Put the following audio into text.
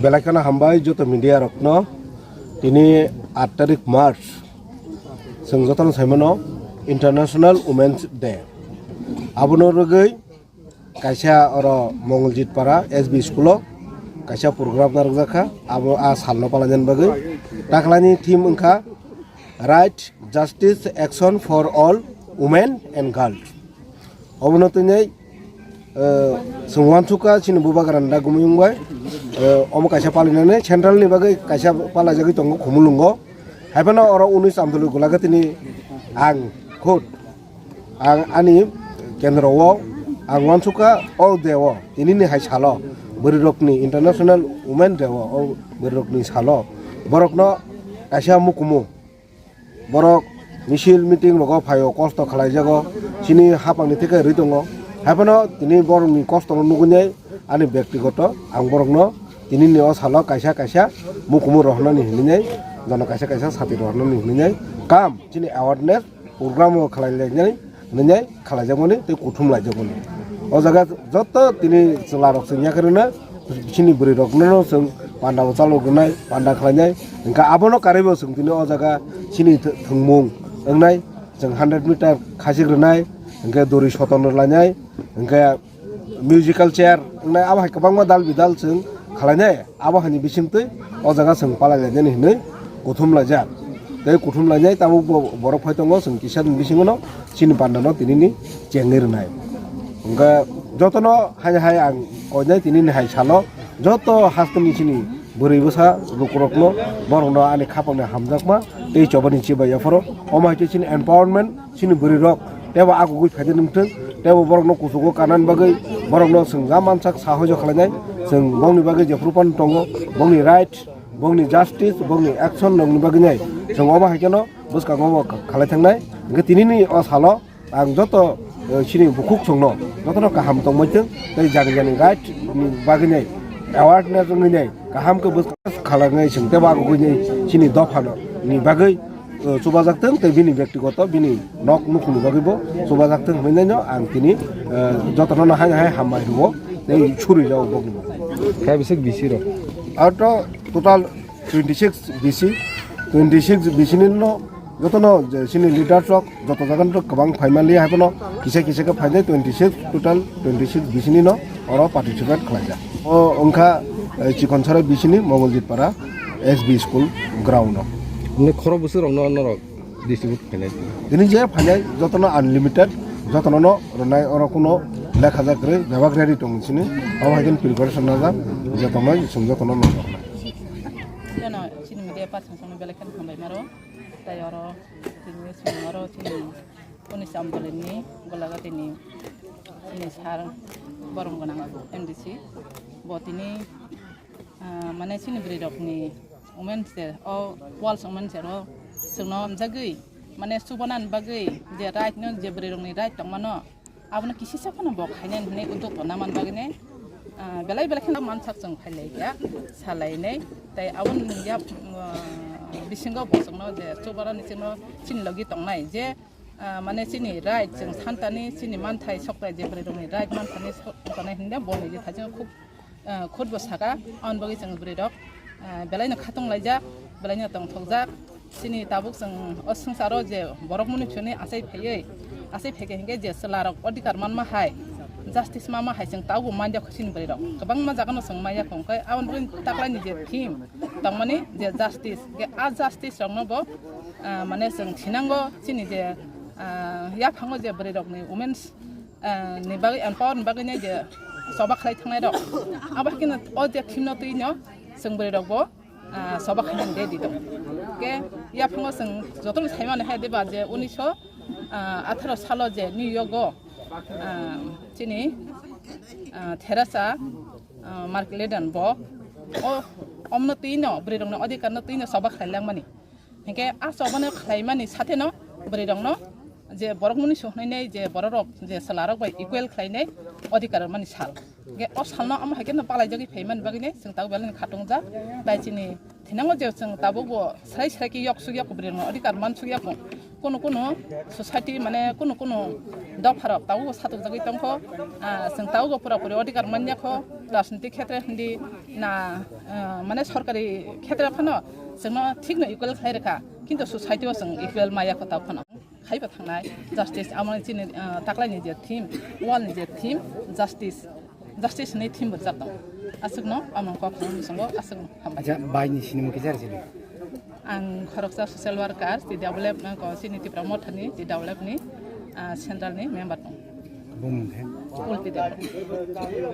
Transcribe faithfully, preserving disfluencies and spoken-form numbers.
Belai kheno hambai joto media rokno. Tini aat tarik March, chwng jotono saimano International Women's Day. Abono rwgwi kaisa oro Mongoljit Para S B school o kaisa program narwkjakha, abo a salno palainani bagwi. Taklani theme wngkha Right, Justice, Action for All Women and Girls. Obono tini, eh, chwng uansukha chini bubagra da gumiyung bai, eh, omo kaisa palinani central ni bagwi kaisa palaijagwi tongo Khumulwngo. Haiphano oro unis Amdolwi Golaghatini ang khud, ang ani kendro o ang uansukha o de o tinini hai salo bwrwirokni International Women Day o, o bwrwirokni salo borokno kaisa mukumu borok misil meeting rogo phaio, kosto khlaijago, chini hapangni theke rwi tongo. Haiphano tini borokni kostono nugwi nai ani bektigoto ang borokno tinini o salo kaisa kaisa mukumu rohornani hinwi nai, jono kaisa kaisa sati rohornani hinwi nai, kam chini awareness program o khlai lai nai, hinwi nai khlaijakmani tei kuthum laijakmani. O jaga joto tini chwlarok chwng yakarino, chini bwrwirokno chwng panda o chalok rwnai, panda khlainai, hwnkhe abono karwibo chwng tini o jaga chini th-, thwngmung wngnai, chwng hundred meter khachik rwnai, hwnkhe dori soton rwlainai, hwnkhe musical chair wngnai, abo hai kwbangma dal bidal chwng khlainai. Abo haini bisingtwi o jaga chwng palai lainani hinwi kuthum laijak. Tei kuthum lainai tabuk bo borok phai tongo, chwng kisa ni bisingono chini pandano tinini chengwi rwnai. Hwnkhe jotono hai hai ang koinai tinini hai salo joto hasteni chini bwrwi bwsa lukurokno, borokno ani khapangni hamjakma tei chobani chibai yapharo. Omo hai khe chini empowerment. Chini bwrwirok teibo agugwi phaidi nungthung, teibo borokno kuchugo kanani bagwi borokno chwng ja mansak sahojo khlainai. Chwng bongni bagwi jephuru phano tongo, bongni right, bongni justice, bongni action rokni bagwi nai chwng obo hai kheno bwskango obo khalai thangnai. Hwnkhe tinini o salo ang joto, eh, chini bukhuk chwngno jotono kaham tongmai thung tei jani jani right ni bagwi nai awareness wngwi nai kaham khe bwskang khalangwi chwng teibo agugwi nai chini dophano ni bagwi eh, chubajak thung tei bini bektigoto bini nok nukhungni bagwibo chubajak thung hinwi no ang tini, eh, jotono no hai hai hambai rwo tei suri rwo bokni bagwi. Khe bisi bisi rok? Aro to total twenty six bisi, twenty six bisi ni no jotono je chini leaders rok joto jaga ni kwbang phai manliya, haiphano kisa kisa khe phainai twenty six, total twenty six bisi ni no oro participate khlaijak. O wngkha, eh, Chikonsarai bisi ni Mongoljit Para S B school ground o. Nini khoro bwswk rok no norok distribute khainai? Tini je phainai jotono unlimited, jotono no rwnai, oro kuno lekha jak kwrwi, bebak ready tong sini, abo hai khe preparation najak, jotono chwng jotono no rwnai. Jono chini media person songni belai kheno hambai maro, tai oro tini songni oro chini Unis Amdolini Golaghatini chini sir borom gwnang M D C bo tini, ah, mane chini bwrwi rokni Women's Day o World Women's Day o chwngno hamjagwi mane chubanani bagwi je right no je bwrwi rokni right tongmano abono kisisa phano bo khainani hinwi uddog tongna man bagwi ne, ah, belai belai kheno mansak chwng phai lai ya salai nai tei aboni ya, ah, bisingo bo chwngno je chubanani chwngno chini logi tongnai je ah, mane chini right chwng santani chini manthai soktai je bwrwi rokni right manthani soktanai hinwi boni je thajak khub, ah, khut bo saka. Aboni bagwi chwng bwrwi rok, ah, belai no khatung laijak, belai no tongthokjak. Chini tabuk chwng o swngcharo je borok mwnwi chwngni achai phaiwi, achai phaikhe hinkhe je chwla rok odhikar manma hai, justice manma hai chwng tabuk manja kho chini bwrwi rok kwbangma jaga no chwng manya kho, hwnkhe aboni bagwi taklaini je theme tongmani je justice, hinkhe a justice rokno bo ah, mane chwng thinango chini je, ah, yaphango je bwrwi rokni women's, ah, ni bagwi empower ni bagwi nai je choba khlai thangnai rok. Abo haikhe no o je theme no twi no chwng bwrwi rok bo, ah, choba khainani ready tong. Ke yaphango chwng jotono sai mani hai de ba je unisho, ah, atharo salo je New York o, ah, chini, ah, Theresa, ah, Mark Ledan bo o omno twi no bwrwi rokni odhikar no twi no choba khlai langmani. Hinkhe a chobano khlaimani satheno bwrwi rokno je borok mwnwi sohnainai je borok rok je chwla rok bai equal khlainai odhikar mani sal. Ge o salno amo hai khe no palai jagwi phaimani bagwi ne chwng tabuk belai no khatung jak. Tai chini thinango je chwng tabuk bo srai srai khe yok suk yak bwrwi rokno adhikar man suk yak. Kunu kunu society mane kunu kunu dopha rok tabuk bo satuk jagwi tongkho. Ah, chwng tabuk bo pura puri adhikar man yakho. Rajniti khetre hindi na, ah, mane sorkari khetre phano chwngno thik no equal khlai rwkha. Kintu society o chwng equal ma yakho tabuk phano. Khaiba thangnai justice, amo chini, ah, taklaini je theme, wall ni je theme, justice, justice ni theme bo jak tong. Aswkno amo kok thang bisingo aswkno hambai. Acha, bai ni sinimo kisa sini. Ang khoroksa social worker, T W F, ko chini Tipra Mothani T W F ni, ah, central ni member tong. Bumung khe? Ulti Debbarma.